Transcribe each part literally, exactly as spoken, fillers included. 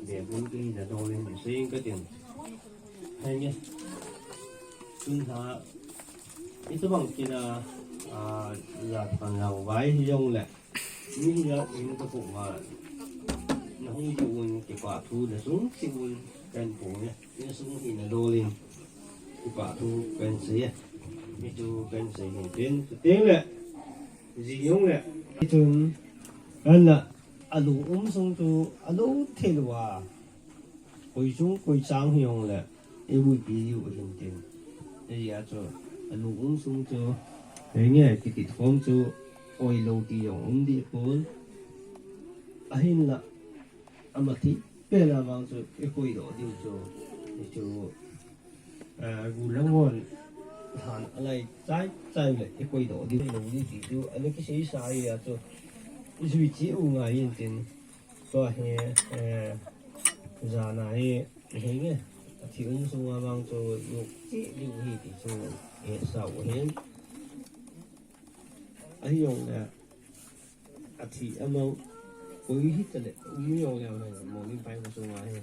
Debun ki na dol in sing ka tin. Hai nge. Tun ha. Itobang kina, ah, la pan lang vai hi jong le. Ni ya in ka ko ma. Na hung ki un ki pa thu na sung si un kan po nge. Ni sung hi na dol in. Ki pa thu kan si ya. Ni tu kan si hin tin. Tin le. Ji jong le. Tun kan la. Alu um sung chu alu thei lou a. Koi chung koi chang hi jong le, i buipi diu ahin tin. Hijeh a chu, alu um sung chu, henge, kikit khom chu, oi lou ti jong um dih pon. Ahinla, ama thi pen a vang chu, i koi doh diu chu, i chu, eh, gu lang hon, han alai chai chai le, i koi doh diu lou dih ti chu, ana kisei sa hi a chu, i jui chi u ngai in tin. Tua hi, eh, jana hi, hi nge, athi um sunga vang chu, yu, chi, yu hi ti chu, eh, sau hin. Ahi jong le, athi amang, koi hi ta le, um jong le, mo ni pai ko sunga hi.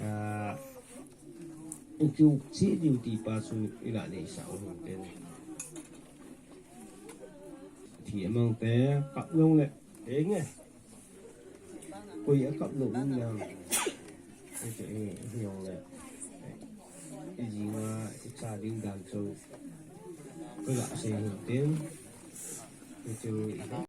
Ah, chu chi, yu ti pa chu, ila nei sau hin te. Athi amang te, kap jong le, hi nge. Koi a kap lou um nam. Hiche hi, hi jong le. I jing a, i cha ding dan chu. Koi la sei hin tin. Hichu i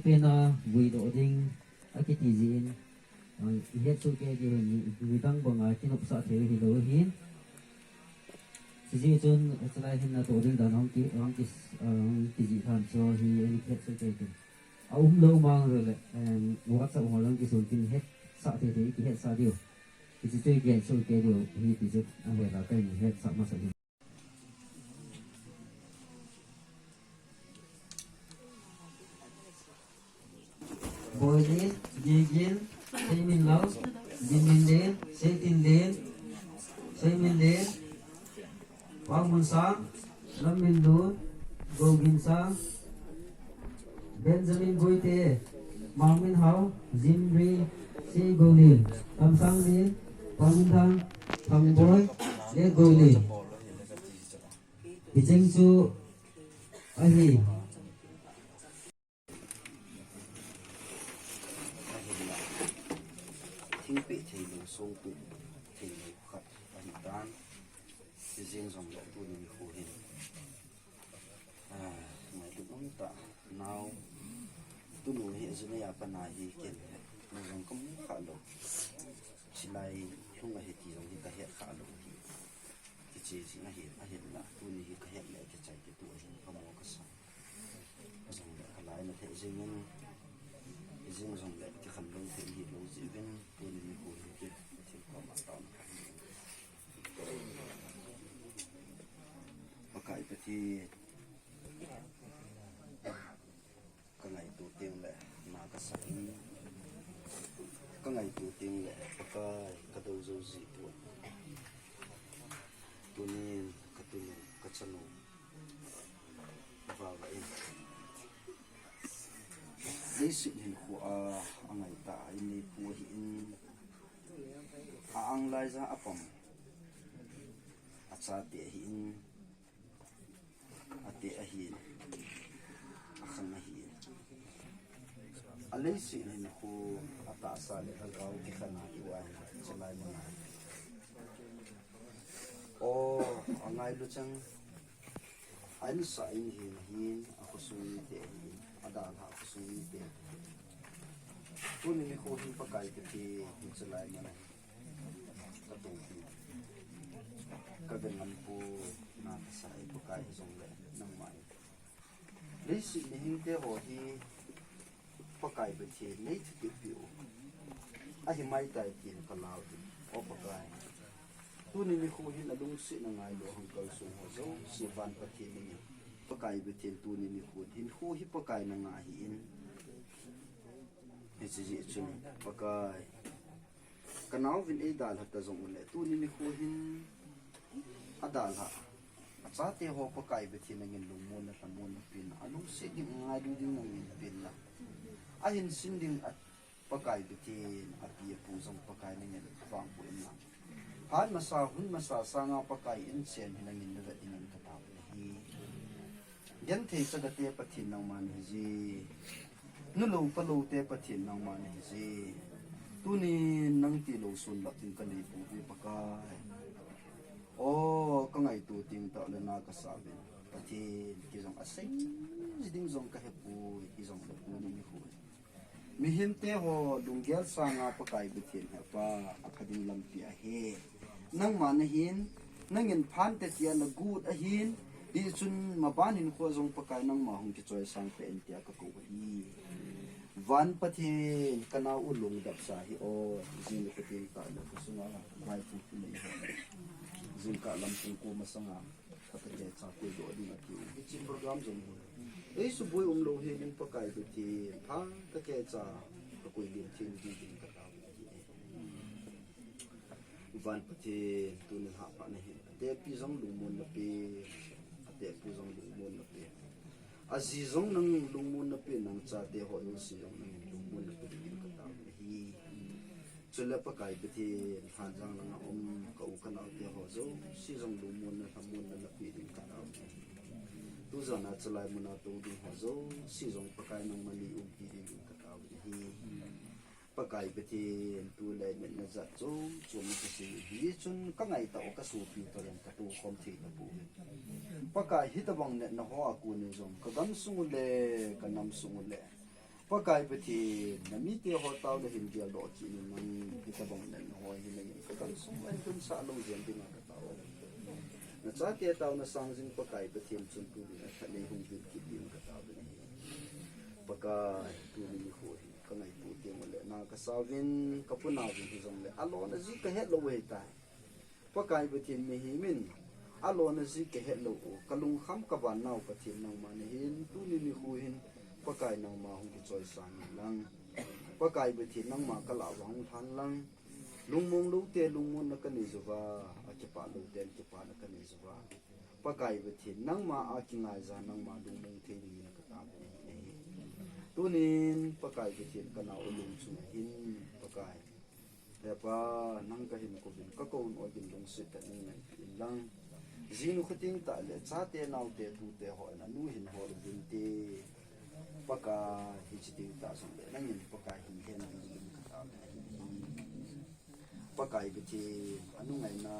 Pen a vui doh ding akiti jin, ah, i het soh kei diu hin, midang banga kinopsah thei hilou hin. Hijeh chun, chulai hin natoh ding dan hung ki, hung ki, ah, hung kijih lhan chu hi, ani het soh kei diu. Aum lou mang le, em, WhatsApp ho lang kisun tin hetsah thei thei kihetsah diu. Hiche chu kihet soh kei diu, hiti chu, ahe la kahin hetsah masa hi. Boilin, Gigin, Seiminlou, Ginminlen, Seitinlen, Seiminlen, Wangmunsang, Lamminlun, Gouginsang, Benjamin Boite, Mangminhao, Jimri, Seigoulin, Kamsanglin, Pangthang, Thangboi, Legoulin. Hicheng chu ahi. Thingpeh theilou, songpeh theilou khat ahitan. Hijeng jongle tuni nikho hin, ah, ngailutna umtah nao, tunu hi ajunei a pat a hi ken, na jong kamu khalou. Chilai lhung ahi ti jong hi kahet khalou hi. Kiche jing ahi, ahinla tuni hi kahet le kichai kit u ahin, kamu kasa. Jongle kalai na thei jingin, hijeng jongle kikhanlou thei hilou jeh uvin, tuni nikho hi ken, Pathen koma taona kahin nei. Pakai Pathen, kangaito tengle na kasa in, kangaito tengle Pakai kadou jou jipoi. Tunin katunu, kachanu, vava in, leiset hinkho a angaitah a inneipu ahin, a-ang laija apam, achate ahin, ate ahin, akhang ahin, aleiset hinkho atahsa le lhagao kikhen a tua hi chulai muna, o, angailu chang, a-insung in hin, hin akhosung mite hin, adalha akhosung mite, tuni nikho hin Pakai Pathen, hiche lai muna katopi, kave ngampoi, na kasa e Pakai, hijongle nangma in leiset mihemte ho hi Pakai Pathen neithupi peh u ahi maitai tin kalau tin, o Pakai, tuni nikho hin alungsetna ngailu hung kalsong ho jouse van Pathen nangin, Pakai Pathen, tuni nikho hinkho hi Pakai nanga ahin, hiche jeh chun Pakai, kanaovin eidalha ta jong ule tuni nikho hin adalha, achate ho Pakai Pathen nangin lungmonna lhamonna pen, alungset ding, angailu ding nangin pen la, ahinsin ding a Pakai Pathen, api apu jong Pakai nangin avangboh in lang, phat masa hun masa sanga Pakai inchen hi nangin navet dingin katao ahi. Genthei chagate Pathen nangma nahije, nulou paloute Pathen nangma nahije, tunin nang tilou sonlap ding kaneipouve Pakai. O, kangaito teng tahle na kasa uvin, Pathen, kei jong asei ji ding jong kahepoi, hijongle tuni nikho mihemte ho lunggel sanga Pakai Pathen, Hepa, apha ding lampi ahi. Nangma nahin, nangin phan tetia nagot ahin, hichun maban hinkho jong Pakai nangma hung kichoisang peh in tia kakou ahi. Van Pathen, kanao u lungdapsa hi o, jing le kateng tahle khosunga vaipu kinei ho, jingkah lam pung ko masanga phatah keicha koidoh ding ati u. Hiche program jong hi eisuboi umlou hel in Pakai Pathen, phatah keicha kakoi len thei ding ding katao ahi. Van Pathen, tuni lhah phat nahin, atepi jong lungmonna pen, atepu jong lungmonna pen, aji jong nang lungmonna pen, nang chate ho jouse jong nangin lungmonna pe dingin katao ahi. Chule Pakai Pathen, Lhanjang langa um ka u kanaote ho jouse jong lungmonna lhamonna napeh ding katao ahi. Tujan a chulai muna tou ding ho jouse jong Pakai nangman neiumpi dingin katao ahi. Pakai Pathen, tulai natna jat chom chom nakisei u hichun kangaitah u kasopi toh jong katoukhom thei tapouve. Pakai, hitobang natna ho a kon in jong kagamsung u le kanamsung u le, Pakai Pathen, namite ho taona hin geldoh kit in nang, hitobang natna ho hi nangin kagamsung u ahin tunsah lou jeng dinga katao. Nachate taona sang jing Pakai Pathen chun tuni a khat neihung vil kit dingin katao ahi. Pakai, tuni nikho hi kangaito teng ule na kasa uvin, kapu naovin hijongle alona ji kahet lou u ahitai. Pakai Pathen, mihem in alona ji kahet lou u, kalungkham kavannau Pathen nangma nahin, tuni nikho hin Pakai nangma hung kichoisang in lang. Pakai Pathen, nangma kalah uva hung lhan lang. Lungmong loute lungmonna kanei jouva, akipah louten kipana kanei jouva, Pakai Pathen, nangma a kingaija nangma lungmong thei dingin katao ahi. Tunin Pakai Pathen, kanao u lung chunga hin Pakai, He Pa, nang kahin kouvin, kakou un ogin lungset tah in nangaipi inlang. Jinu khuteng tah le chate naote tute hon anu hin hol uvinte. Pakai, hiche teng tah jongle nangin Pakai hin hen dingin kataona ahi. Pakai Pathen, anu ngaina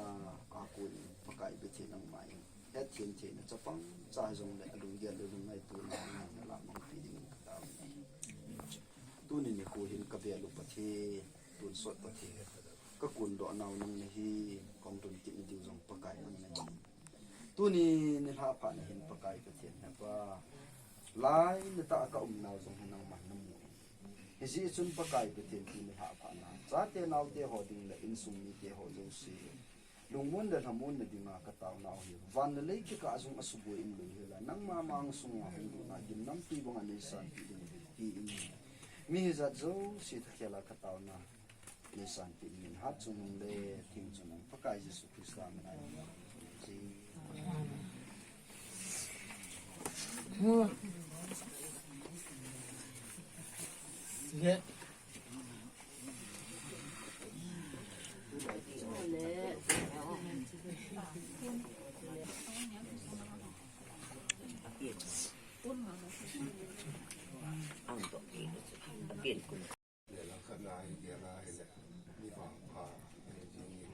a kon in Pakai Pathen nangma in hethem theina chapang cha jongle alunggel le lungngaitona nangin nalamangpi dingin kataona ahi. Tuni nikho hin kavel u Pathen, tonsot Pathen, kakondoh nau nang nahi, kahung lhun kit nadiu jong Pakai nang nahi. Tuni nilhah phat na hin Pakai Pathen, He Pa, lainatah a kaum nau jong hi nangman namu. Hijeh chun Pakai Pathen, tuni nilhah phat na chate naote ho ding le insung mite ho jouse lungmon le lhamon na dinga kataonau hi van le lei kikah a jong asuboi umlou hel a, nangma mang sunga hung lutna gimnamtwi banga neisanpeh dingin vinpi in. Mi hijat jouse thakhel a kataona neisanpeh dingin hatchungnung le thengchungnung Pakai Jesu Christa mina in. Nilhah khat na hi gel a hile, mi vangpha ahi jingin,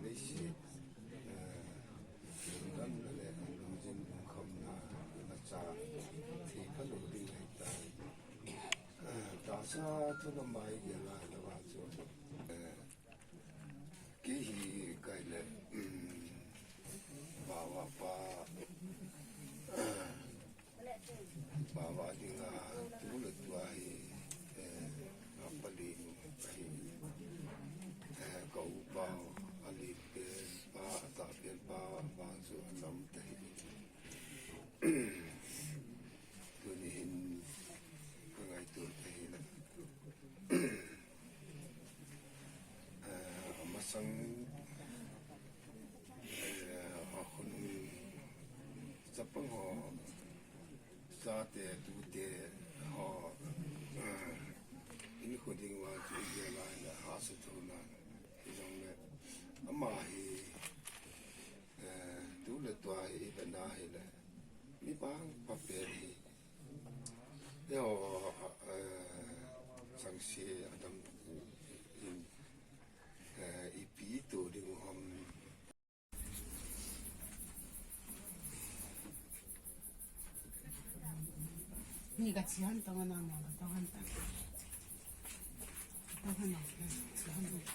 leiset, eh, lungdamna le lungjin lungkhamna imacha thei phalou ding ahitai. Eh, tahsa thu lama hi gel a hile vang chu, eh, kei hi kaile, um, Bawa pa, Bawa dinga tu le tua hi, eh, a pali nu ahi. Eh, ka upa, a lenpen pa, a tahpen pa, vang chu a lam tahi. Tuni hin ka ngaito tahi na. Eh, amasang, eh, a khonung chapang ho, chate tute ho, eh, in kho ding vang chu gel a hile hahsa thou nan. Hijongle ama hi, eh, tu le tua hi i vet na hile, mi vangpha pen hi. Eiho, eh, changse adam in, eh, ipi to ding u ham. Ni ka chihan tong ana, na ka tong ana. Tong ana, chihan tong.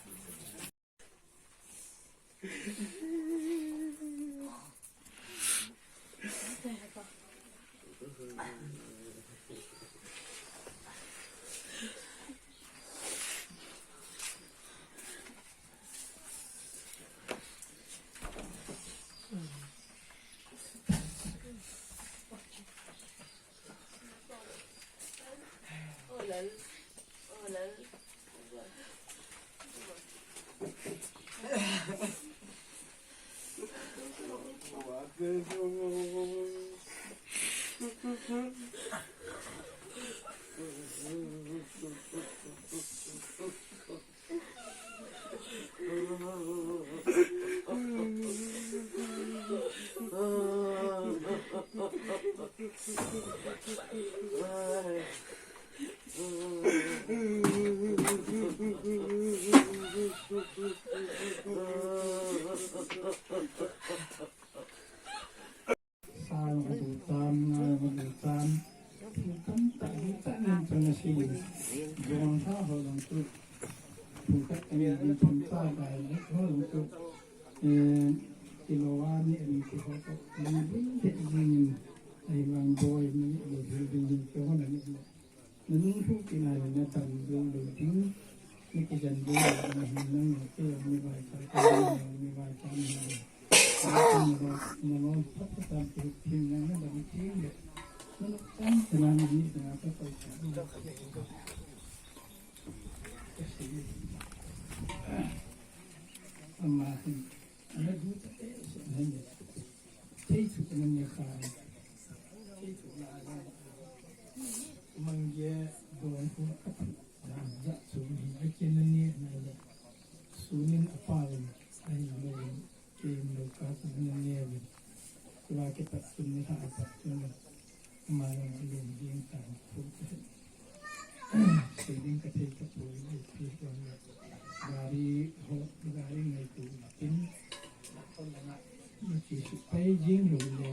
Sa jong adu tan, nga jong adu tan. Thu tamtah, thu tamtah ngen chun asei. Jong sa ho jong chu. Thu khat ani jong chun sa dai ho jong chu. Eh, kilo ani ani ti ho chu. Ani ding te jing in. Ahivang boi ani lo thil ding ding te ho ani. Nanung thu kinai le nadam jou lou ding, nakijen jou lou ding ahi, nang le kei jong mi vaichat, mi vaichat ahi. Nalom phat phat tam ti thim nang nadam ti le. Nalom tam te nang ni te na ka pai cha. Ama hin. Ana du ta te se nang le. Thei thu nang le khai. Thei thu na. Tuni a pat tuni. Ama jong alung ding tan khu ka he. Sei ding ka thei tapoi, ipi hon le. Gari ho, gari ngaito tin. Kon langa. Machi su pai jing lou le.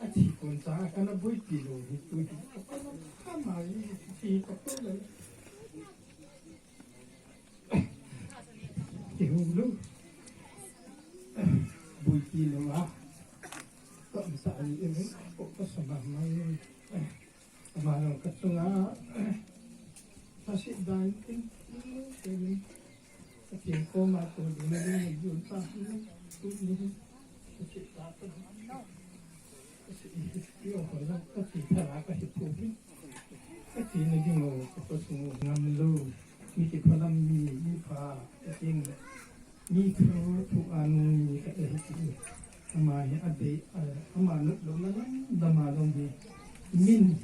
Athi kon sa kana boipi lou hi tu hi. Kana kama hi ti ka ko le. Ti hu lou. Boipi lou a. Ka sa ni e ko ka sa ma ma. Ama jong ka chunga, ka sih dan in, in, in, ka ching koma tu ding na ding na ding ta, tu ding, ka sih ta ta, ka sih, yo ko la, ka sih ta la, ka sih tu ding, ka sih na ding o, ka sung ngam lou, mi ti pha lam mi, mi pha, ka ching le. Mi thu, thu a nung mi khat ahi ti. Ama hi adei, a, ama nut louna lam dama jong hi. Min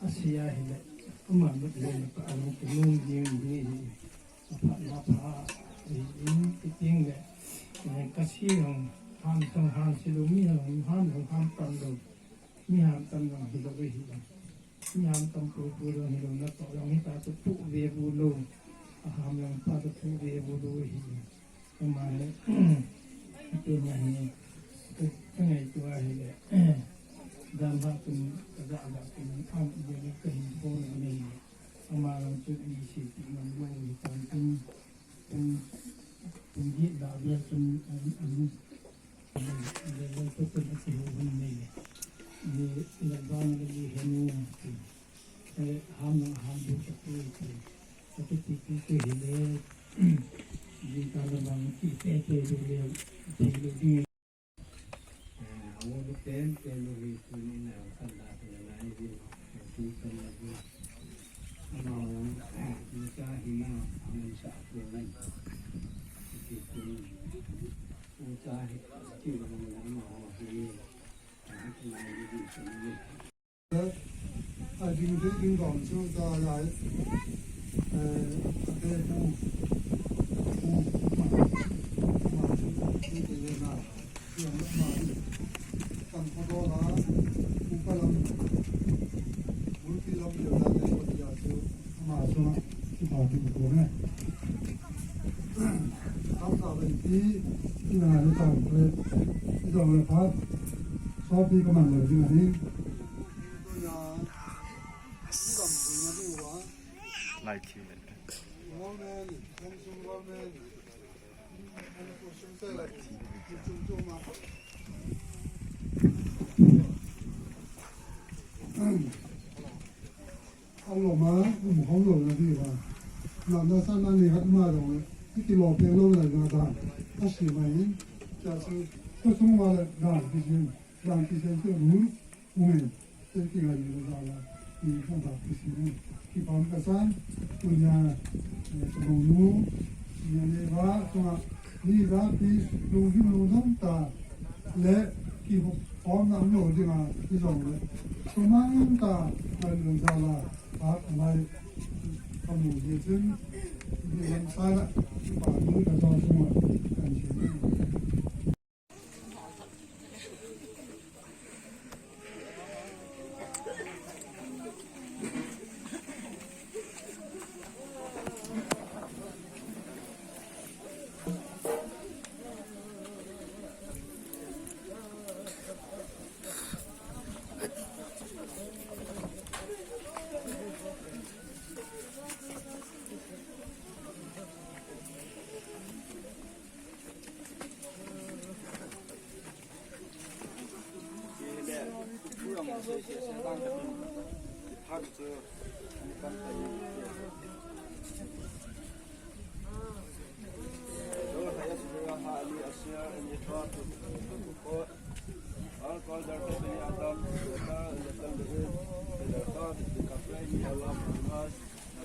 asia hile. Ama nut louna pa a nung ti nung ding ding hi. Apha na pha, eh, in ti ting le. Eh, ka si jong ham jong ham si lou, mi jong ham jong ham pan lou. Mi ham tam jong hi lou hi. Mi ham tam pu pu jong hi lou, na to jong hi ta tu pu ve bu lou. A ham jong ta tu pu ve bu lou hi. Ama le, ite ma hi, ka ngaito a hi le, dan ha tun, ka ga ga tun, am ye le ka hin phone a nei le. Ama lang chu ni si ti man lo ni tan tun, tun, tun gi da bia tun, am, am, le, le, le, tun, tun, a ki hu hun nei le. Ni, le, ba, le, ni, he, ni, ti. Eh, ham, ham, bu, sa, tu, ti. Sa, tu, ti, ti, ti, hi le. Jingkah le bang ti te te du le, ti du ding. Eh, a wo lu ten te lu hi tuni na kan da te na i di, ti kan na di. Ama wo, ni ta hi na, ni sa tu ni. Ti tu ni. U ta hi, ti lu ni ama wo hi. A hi na i di tu ni. A ding ding ding dom chu ta lai. Eh, a te pu. Pu. Ma. Ma chu. Ni te le na. Yang ma. Kan ko do la. Pu ka lam. Pu ki lam ya la le ko ya chu. Ma chu. Ki pa ki ko ne. Tam sa le ti. Ina ni tam le. Ti dom le pa. So pi ka man le ding ni. Like it. Like it. Hong lou ma, um, hong lou na di ba. Na, na sa na ni hat ma dong le. Ki lo pe lo na na da. Ka si ma in. Cha su, ko sung ma le da, ki sin. Da, ki sin, ki ru. Umen, tenti ngai ni la la, ni kan ta pisi ni. Ki pam ka san, tunia, eh, ka bong nu, ni ani va, tua, ni va pi, lu vi lu dong ta, le, ki ho, pom na lo di ma, ki zong le. Tumang ta, ngai lu za la, ba, ngai, ka mu di zin, di lam sa la, ki pa nu ka zong sung la, kan si ni.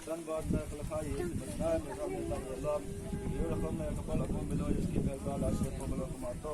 Natan bat na kalakha ye, natan na kami tak dalam, yura kam na kapal akum bilo yuski belga la se pamalo kumato.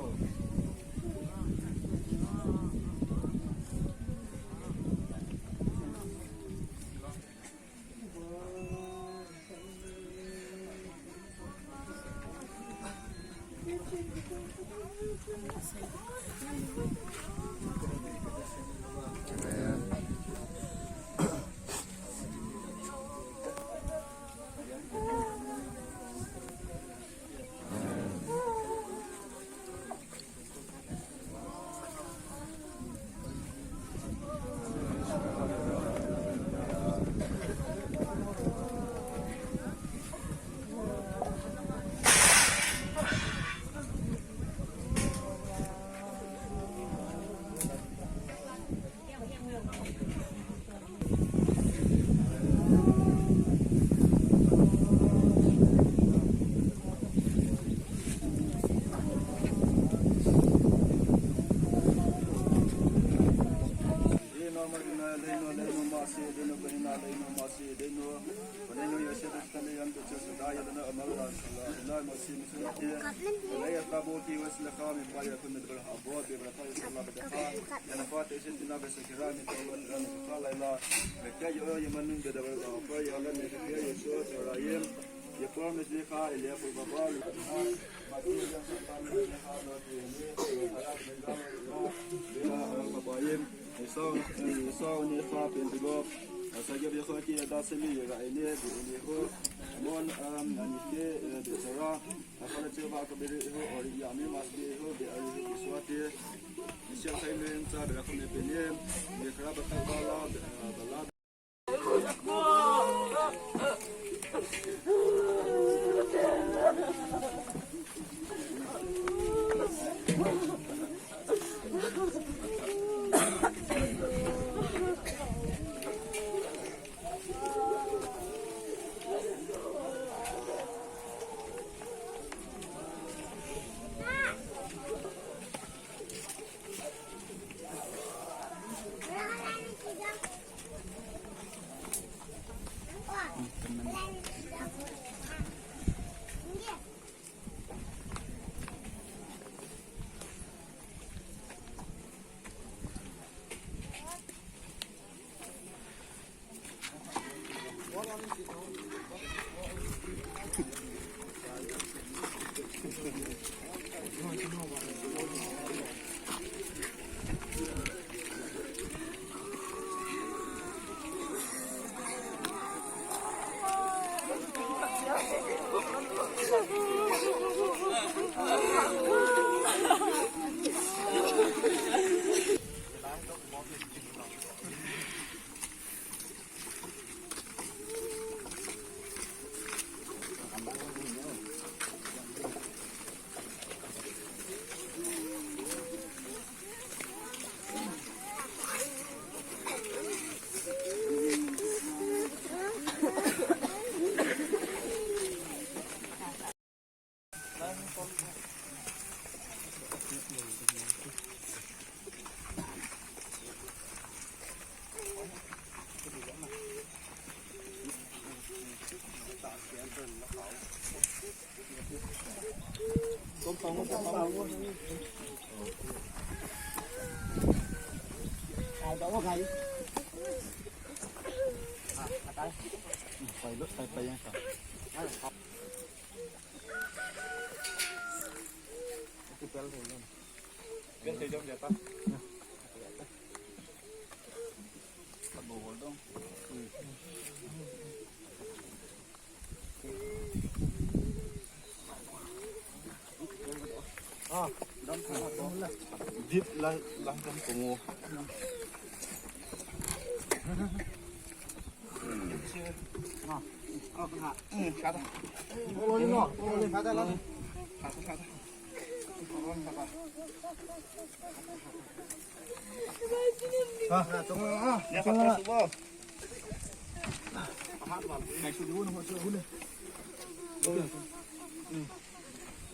Dip lang, lang kan tungo.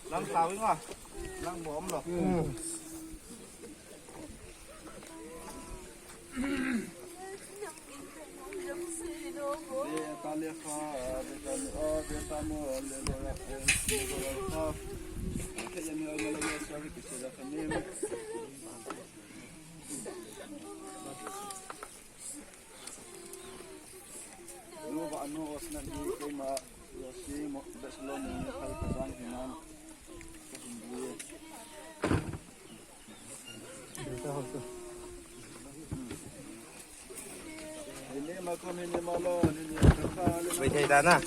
Lang sao nga. Lang bom lo. Ve thei ta na.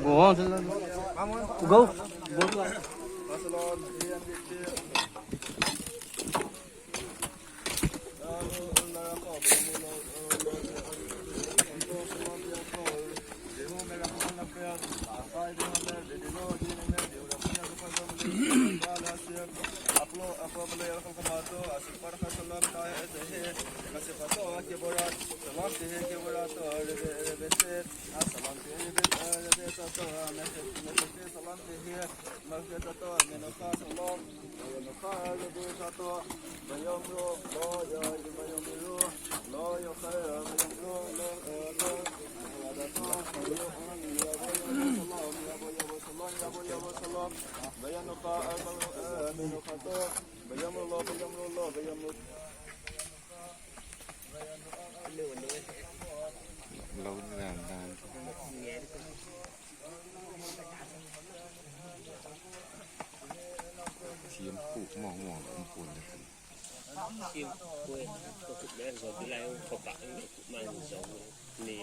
Go on, go. Go. Thiam khu mong mong um pun le. Thiam khu ko chu le zo bi lai ko ka ma zo ni.